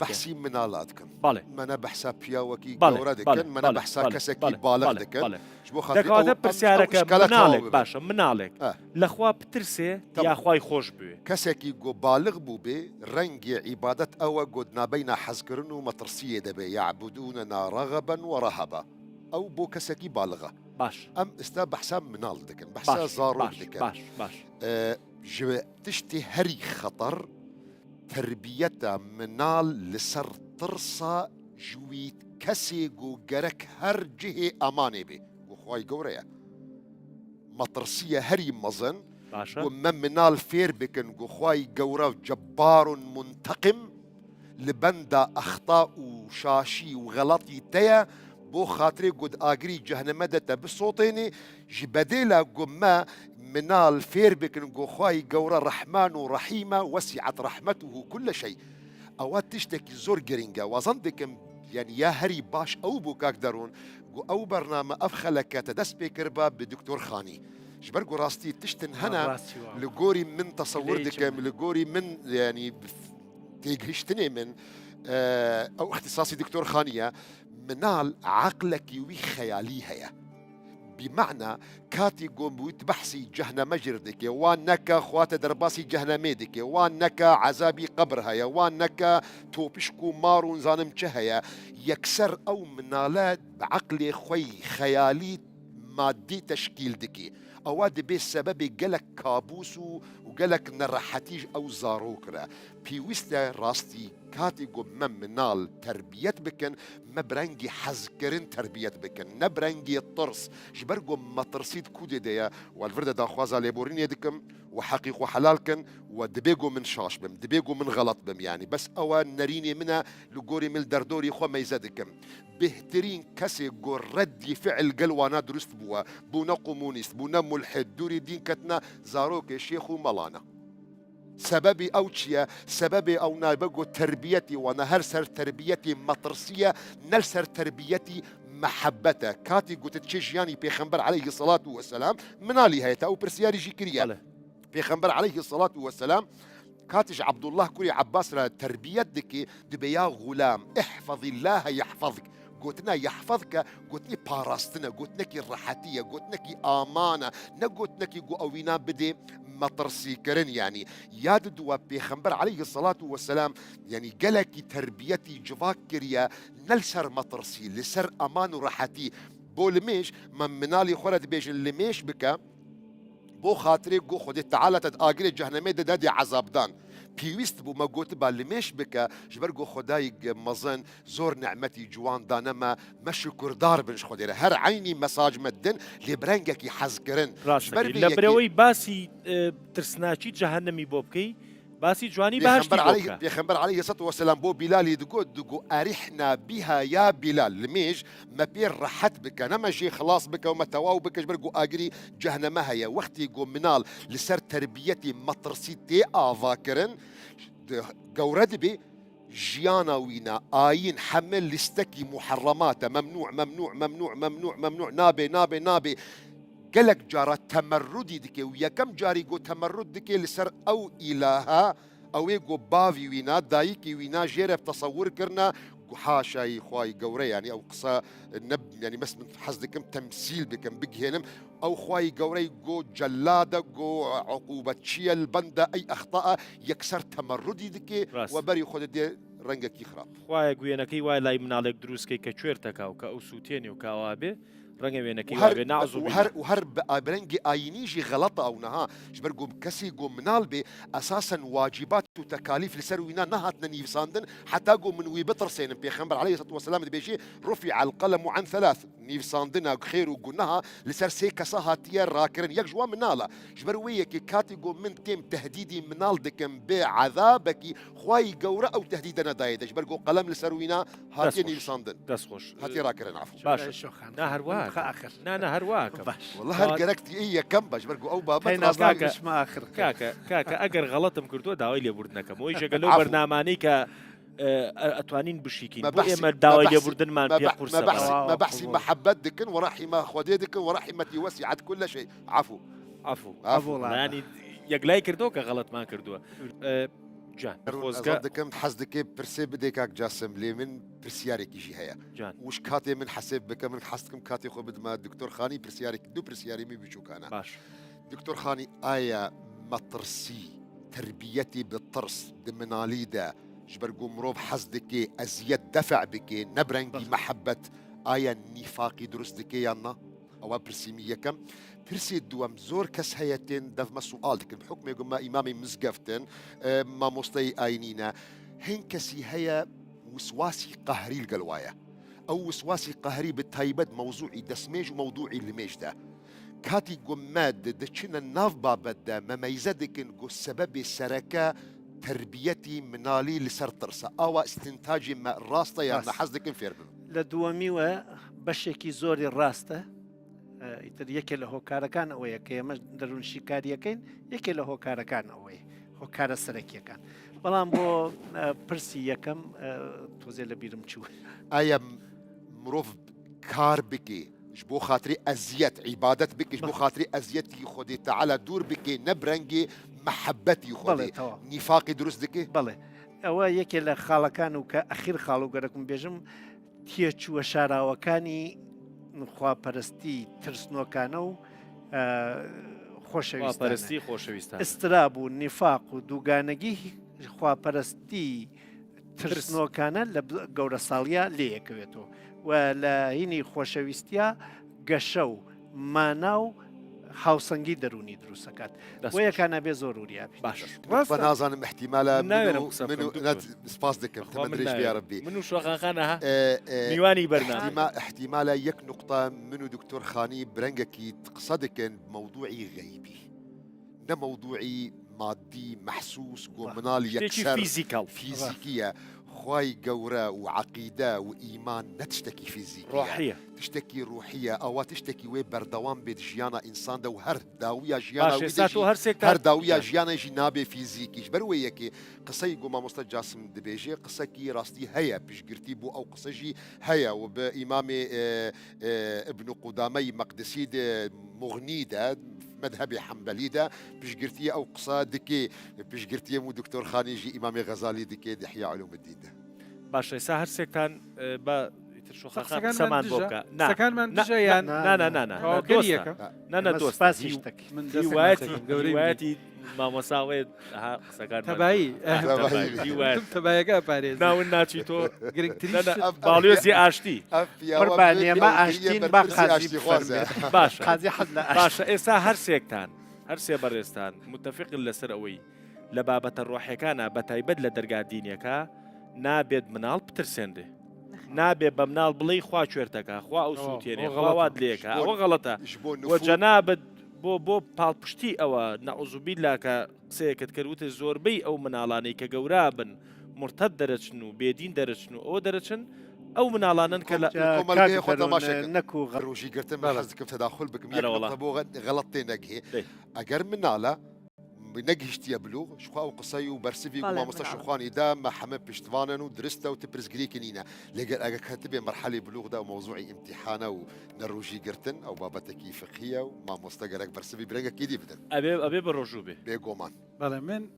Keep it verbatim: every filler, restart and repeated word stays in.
Behsî minala dikin. Bale. Me ne behsa piyawekî Bale, gewre bale, dikin, me ne bale, behsa bale, kesekî bale, baliq bale, dikin. Bale. Ji bo xatirî Dekawate ew, ew, pirsyareke ew îşkala minalek, tewawê be. Baş e, minalek. Eh. Li xwe bitirsê, Tamam. ya xwe xweş bû. Kesekî ku baliq bûbê, rengê îbadet ew e ku di nabeyna hezkirin û metirsiyê de be. Ya'budûnena ragaben we rahaba. Ew bo kesekî baliq e. Baş. Em ista behsa minal dikin, behsa Baş, zarok baş, dikin. baş, baş. Ee, ji tiştê herî xeter, terbiyeta minal li ser tirsa ji wî kesê ku gerek her cihê emanê bê, ku Xwayê Gewre ye. Metirsiye herî mezin, Baş e. ku me minal fêr bikin ku Xwayê Gewre cebbarun munteqim, li benda exta û şaşî û xelatî te ye, bo xatirê ku di agirî cehneme de te bisotênê, ji bedêla ku me minal fêr bikin ku Xwayê Gewre Rehman û Rehîm e, wesi'et rahmetuhu kulle şey. Ewa tiştekî zor girîng e. Wazan dikim, yani ya herî baş ew bû kak Derûn, ku ew bername, ev xeleke te dest pê kiriba bi Doktor Xanî. Ji ber ku rastî tiştin hene, Rastî wa. li gorî min tesewir Lê dikim, çi? li gorî min, yani, têgihiştinê min, e, ew îxtisasî Doktor Xanî ye, minal eqlekî wî xeyalî heye. Bi mana, katî ku wî tu behsî cehneme jî dike, wan neke xwe te derbasî cehnemê dike, wan neke ezabî qebir heye, wan neke topişk û mar û nizanim çi heye, yekser ew minale bi eqlê xwe yî xeyalî madî teşkîl dikî. Ewa dibê sebebê gelek kabûs û, û gelek nerehetî ji ew zarok re. Pêwîst e rastî katî ku me minal terbiyet bikin, me bi rengî hezkirin terbiyet bikin, ne bi rengî tirs. Ji ber ku metirsî di kûdê de ye, we li vir de daxwaza lêborînê dikim, we heqî xwe helal kin, we dibê ku min şaş bim, dibê ku min xelet bim, yanî. Bes ew e nerînê min e, li gorî min li derdorî xwe meyze dikim. Bêhtirîn kesê ku reddî fiil gel wana dirust bûye, bûne komûnîst, bûne mulhid, dûrî dîn ketine, zarokê şêx û melan e. Sebebî ew çi ye? Sebebê ew naybe ku terbiyetî wana her ser terbiyetî metirsî ye, ne li ser terbiyetî mehebet e. Katî gotin çi jiyanî Pêxember aleyhisselatu vesselam minalî heye, te ew pirsiyarî jî kiriye. Bele. Pêxember aleyhisselatu vesselam katî ji Abdullah kurê Abbas re terbiyet dike, dibê ya xulam, ihfazillahe yahfazk. Gotina yahfazke, gotinê parastin e, gotinekî rehetî ye, gotinekî aman e, ne gotinekî ku ew wîna bidê metirsîkirin, yanî. Ya diduwa Pêxember aleyhisselatu vesselam, yanî gelekî terbiyetî civak kiriye, ne li ser metirsî, li ser aman û rehetî. Bo limêj, me minalî xwe re dibêjin limêj bike, bo xatirê ku Xwedê Teala te di agirê cehnemê de nedê ezabdan. Pêwîst bû me gotiba limêj bike, ji ber ku Xwedayî mezin zor nimetî ciwan dane me, me şukurdar bin ji Xwedê re. Her eynî mesaj me din, lê bi rengekî hezkirin. Rast Ji ber dikî. vê Lê yekê birewî basî, e, tirsnakî cehennemî bo bikî, basî ciwanî Pêxember behiştî bo aleyh-, bike. Pêxember aleyhisselatu vesselam bo Bilalî digot, digot, "Erihna biha ya Bilal." Limêj me pê rehet bike, ne me jê xilas bike û me tewaw bike, ji ber ku agirî cehneme heye. Wextê ku minal li ser terbiyetê metirsî tê avakirin, di-, gewre dibê, jiyana wîna, ayîn, heme lîstekî muherremat e, memnû, memnû, memnû, memnû, memnû, nabe, nabe, nabe. Gelek cara temerrudî dike û yekem carî ku temerrud dike li ser ew îlaha, ew ê ku bavî wîna, dayikî wîna jê re tesewir kirine, ku haşayî Xwayî Gewre, yanî ew qisa ne, yanî mes min hez dikim temsîl bikim, bigihênim. Ew Xwayî Gewre ku cellad e, ku uqûbetçî ye, li benda ey exta e, yekser temerrudî dike Rast. we berî xwe didê rengekî xirab. Xwayê ku wênekey wayê lay minalek dirûst key ke çêr teka û ke ew sûtênê û ke ew abê, rengê wênekey û her, wabê, ne'uzu û her, billah. û her bi, bi rengê ayînî jî xelet e ew niha. Ji ber ku kesî ku minal bê, esasen wacibat û tekalîf li ser wîna nehatine nivîsandin, heta ku min wî bitirsênim. Pêxember aleyhisselatu vesselam dibêjê, "Rufi'el qelemu an thelath." Nivîsandina xêr û gunaha li ser sê kesa hatiye rakirin. Yek ji wan minal e. Ji ber wê yekê katî ku min têm tehdîdî minal dikim bi ezabekî, Xwayî Gewre ew tehdîde nedayê de. Ji ber ku qelem li ser wîna hatiye Dest xweş. nivîsandin. Dest xweş. Hatiye rakirin, afû. Baş. Şoxan. Na her Min wiha xwe ke. axir. Na, na, her wiha ke. Baş. Wela her Wa- gerek tî ey yekem be. Ji ber ku ew babet Teyna rast bak nayê. iş me axir ke. Kake, kake, eger xelet im kirdo, daway lêbûrdin nekem. O îşe gelo Afû. bernamanî ke, e, e, etwanîn bişîkîn. Me Bo behsî, ême me daway behsî, lêbûrdinman me pê be-, qurs me behsî, me behsî mehebet dikin, we rehîma Xwedê dikin, we rehîmetî wesî'et kulle şey. Afû. Afû. Afû. Afû. Yanî, yeklay kirdo ke xeletman kirdo. E, Can. Xwezge. Ez dikim, hez dike pirsê bidê kak Casim, lê min pirsiyarêkî jî heye. Can. Û ji katê min hesêb bike, min hez dikim katê xwe bidime Doktor Xanî, pirsiyarek, du pirsiyarê min biçûkan e. Baş. Doktor Xanî, aya metirsî, terbiyetî bi tirs di minalî de, ji ber ku mirov hez dike, eziyet defa bike, ne bi rengî mehebet, aya nîfaqî dirust dike yan na? Ew e pirsî min yekem. Pirsê duwem, zor kes heye tên dev me sual dikin. Bi hukmê ku me îmamê mizgeft in, e, mamosteyê ayînî ne. Hin kesî heye wiswasî qehrî li gel wa ye. Ew wiswasî qehrî bi taybet mewzûî destmêj û mewdûî limêj de. Katî ku me di, diçine nav babet de, me meyze dikin ku sebebê sereke terbiyetî minalî li ser tirs e. Awa îstintacê me rast e yan ne? Rast. Hez dikin fêr bibim. لە دووەمی وە بەشێکی زۆری ڕاستە. ئە، ئیتر یەکێ لە هۆکارەکان ئەوەیە کە ئێمە دەروونشیکاریەکەین، یەکێ لە هۆکارەکان ئەوەیە، هۆکارە سەرەکیەکان. بەڵام بۆ، ئە، پرسی یەکەم، ئە، تۆزێ لە بیرم چوو. ئایا مرۆڤ کار بکێ، ji bo xatirê eziyet, îbadet bike, ji bo xatirê eziyetî Xwedê Teala dûr bike, ne bi rengê mehebetî Xwedê. بەڵێ، تەواو. Nîfaqî dirust dike? بەڵێ. ئەوە یەکێ لە خاڵەکان و کە ئەخیر خاڵ و گەرەکم بێژم، تێچووە شاراوەکانی خواپەرستی ترسنۆکانە و، ئە، خۆشەویستانە. خواپەرستی خۆشەویستانە. ئیستراب و نیفاق و دووگانەگی خواپەرستی ترس. ترسنۆکانە لە ب-، گەورە ساڵیا لێ یەکەوێتەوە و لە هینی خۆشەویستیا گەشە و مانا و هاوسەنگی دەروونی دروست دەکات. دەست بۆ خۆش. یەکانە بێ زۆر وریا بێت. باش. ڕاستە. بە نازانم احتیمالە من ناوێرم و، قسە من و، بکەم، نە، دکتۆر. سپاس دەکەم، بەخوا تەمە من درێژ بێ ناوێرم. یارەبی. من و شۆخان خان، ئەها. ئێ، ئێ، میوانی بەرنامە. احتیما-، احتیمالە یەک نقطە من و دکتۆر خانی برەنگەکی قسە دەکەن مەودوعی غەیبی. نە مەودوعی مادی، مەحسوس، گۆ وە. مناڵی شتێکی یەکسەر فیزیکەڵ. فیزیکیە. خوای گەورە و عەقیدە و ئیمان نە تشتێکی فیزیکیە. ڕۆحیە. تشتێکی ڕوحیە. ئەوە تشتێکی وێ بەردەوام بێت ژیانە ئینساندا و هەر داویە ژیانە باش، ئێستا تۆ هەر سێکتان هەر داویە ژیانە ژی نابێ فیزیکیش. بەر وێ یەکێ قسەی گۆ مامۆستا جاسم دبێژێ، قسەکی ڕاستی هەیە، پشتگرتی بۆ ئەو قسە ژی هەیە و بە ئیمامێ، ئێ، ئێ، ئبن قودامەی مەقدسی دێ، مغنی دە، مەدهەبی حەنبەلی دە، پشتگرتیە ئەو قسە دکێ، پشتگرتیە مو دکتۆر خانی ژی ئیمامێ غەزالی دکێ، دە احیا علوم الدین دە. باش، ئێستا هەر سێکتان، ئێ، بە ئیتر شۆخان قسەکانمان قسەمان بۆ دژە، بکە. نا. قسەکان من نا، دژە نا، یان نا، نا، نا، نا، نا، تەواوکەری دۆستە. یەکە؟ نا، نا، ئەمە دۆستە. سپاسی هیو-، شتێک. من دەستم هیوایەتی، نەکردم، گەورەی هیوایەتی مامۆساوێت، ئەها، قسەکان تەبایی. هەر تەبایی. تەبایی. هیوایەت. تەبایەکە ئەپارێزم. ناون ناچی تۆ. گرنگترین نە، نە، شت. ئەف-، باڵیۆزی ئاشتی. ئەف پیاوە قوربان، بێ ئێمە ئەو ئاشتین، کریە با بەرپرسی قازی ئاشتی خوازە. بفەرمێت. باشە. قازی حەز لە ئاشتی. باشە، ئێستا هەر سێکتان، هەر سێ بەڕێزتان متفقن لەسەر ئەوەی لە بابەتە ڕۆحیەکانە، بە تایبەت لە دەرگا دینیەکە، نابێت مناڵ بترسێنرێ. نەخێر. نابێت بە مناڵ بڵێی خوا کوێرتەکە، خوا ئەو ئەوە، سووتێنێ، ئەوە خوا غەڵەتە. وات لێکە، ژ بۆ، ئەوە غەڵەتە. ژ بۆ و نفوت. جەنابت بۆ، بۆ پاڵپشتی ئەوە، نەعوزوبیلا، کە قسەیەکت کرد، وتە زۆربەی ئەو مناڵانەی کە گەورا بن، مرتەد دەرەچن و بێدین دەرەچن و ئەوە دەرەچن، ئەو مناڵان کە لە کۆمەڵ-، کۆمەڵگەی کاک خۆ دەرون، تەماشا کەن. نەکو غە-، ڕۆژی گرتن من بەڵێ. حەز دکم تەداخل بکم، بەڵێ یەک وەڵا. نقطە بۆ غە-، غەڵەت تێ نەگهێ. دەی. ئەگەر مناڵە نەگهیشتیە بلوغ، شخوا ئەو قسەی و بەرسڤی بۆ بەڵێ، مامۆستا مناڵە. شوخوانی دا، مە حەمە پشتوانن و درستە و ت پرسگریکی نینە. لێگەر ئەگە کەتبێ مەرحەلەی بلوغ دا و مەوزوعی ئیمتیحانە و نەڕۆژی گرتن، ئەو بابەتێکی فقهیە و مامۆستا گەرەک بەرسڤی برەنگەکی دی بدن. ئەبێ، ئەبێ بە ڕۆژوو بێ. بێگۆمان. بەڵێ، من